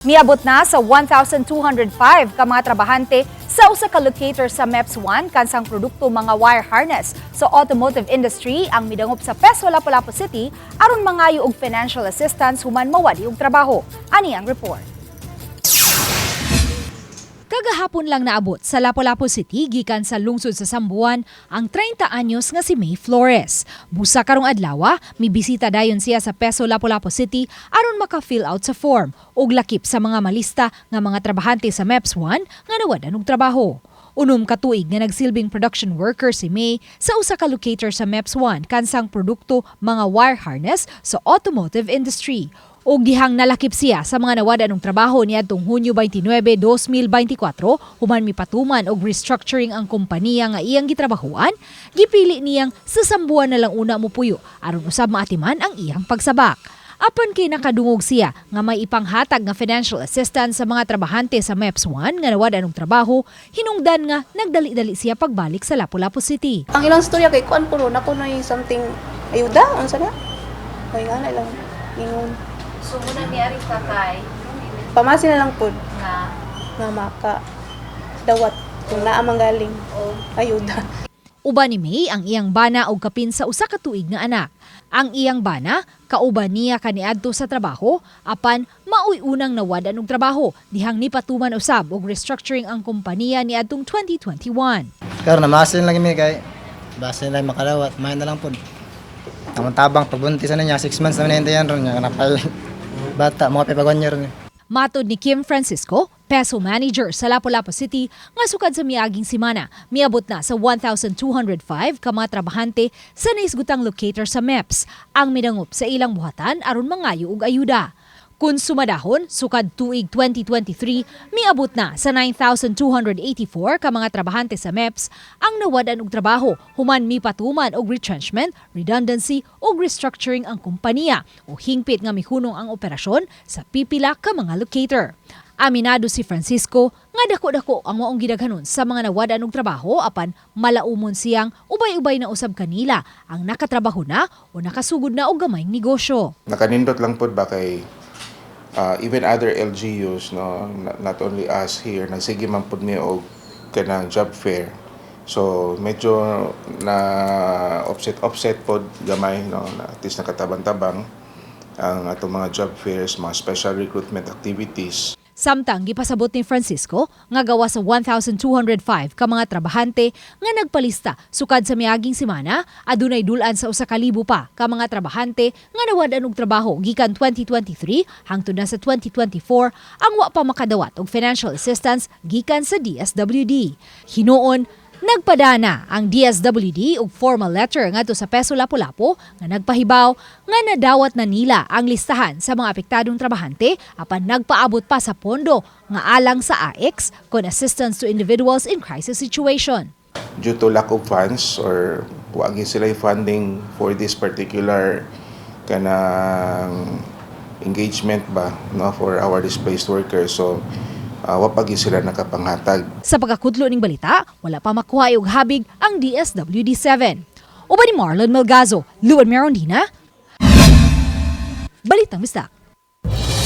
Miabot na sa 1,205 ka mga trabahante sa usa ka locator sa MEPS 1 kansang produkto mga wire harness sa automotive industry ang midangop sa Peso Lapu-Lapu City aron mangayo og financial assistance human mawadi og trabaho. Ani ang report. Kagahapon lang naabot sa Lapu-Lapu City gikan sa lungsod sa Sambuan ang 30 anyos nga si May Flores. Busa karong adlaw, mibisita dayon siya sa Peso Lapu-Lapu City aron maka-fill out sa form ug lakip sa mga malista nga mga trabahante sa MEPS 1 nga nawadan og trabaho. 6 ka tuig nga nagsilbing production worker si May sa usa ka locator sa MEPS 1 kansang produkto mga wire harness sa automotive industry. Og dihang nalakip siya sa mga nawad-an og trabaho niadtong Hunyo 29, 2024 human mipatuman og restructuring ang kompanya nga iyang gitrabahuan, gipili niyang sa Sambuan na lang una mopuyo aron usab maatiman ang iyang pagsabak. Apan kay nakadungog siya nga may ipanghatag nga financial assistance sa mga trabahante sa MEPS 1 nga nawad-an og trabaho, hinungdan nga nagdali-dali siya pagbalik sa Lapu-Lapu City. Ang ilang storya kay kuan puro na kunoy something ayuda unsa na? Kay nga na ilang ingon. So muna ni ari kakay Pamasi na lang pud nga nga maka dawat kung naa man galing ayuda. Uban ni May ang iyang bana og kapin sa usa ka tuig nga anak. Ang iyang bana, kauban niya kaniadto sa trabaho, apan maoy unang nawad-an og trabaho dihang nipatuman usab og restructuring ang kompanya niadtong 2021. Karon namasin lang mi kay basta lang makadawat, may na lang pud. Tamang tabang pagbuntis na niya, 6 months na hintayan ron niya napay bata mga pag 1 year ni. Matod ni Kim Francisco, Peso Manager sa Lapu-Lapu City, nga sukad sa miaging simana, miabot na sa 1,205 ka mga trabahante sa naisgutang locator sa MEPS ang midangop sa ilang buhatan aron mangayo og ayuda. Kung sumadahon, sukad tuig 2023, miabot na sa 9,284 ka mga trabahante sa MEPS ang nawad-an og trabaho human mipatuman og retrenchment, redundancy ug restructuring ang kompanya o hingpit nga mihunong ang operasyon sa pipila ka mga locator. Aminado si Francisco nga dako-dako ang maong gidaghanon sa mga nawad-an og trabaho, apan malaumon siyang ubay-ubay na usab kanila ang nakatrabaho na o nakasugod na og gamayng negosyo. Nakanindot lang pod ba kay even other LGUs, no, not only us here, nagsige man pod mi og kanang job fair, so medyo na offset offset pod gamay, no, na at least nakatabang-tabang ang atong mga job fairs, mga special recruitment activities. Samtang gipasabot ni Francisco nga gawa sa 1,205 ka mga trabahante nga nagpalista sukad sa miaging semana, adunay dul-an sa 1,000 pa ka mga trabahante nga nawad-an og trabaho gikan 2023 hangtod na sa 2024 ang wa pa makadawat og financial assistance gikan sa DSWD. Hinuon nagpadana ang DSWD og formal letter ngadto sa Peso Lapu-Lapu nga nagpahibaw nga nadawat na nila ang listahan sa mga apektadong trabahante, apan nagpaabot pa sa pondo nga alang sa AICS kon Assistance to Individuals in Crisis Situation. Due to lack of funds or wa gyud sila funding for this particular kanang engagement ba, no, for our displaced workers, so wa pa gyud sila nakapanghatag. Sa pagkakudlo ning balita, wala pa makuha og habig ang DSWD 7. Uban ni Marlon Melgazo, Luan Merondina, Balitang Bisdak.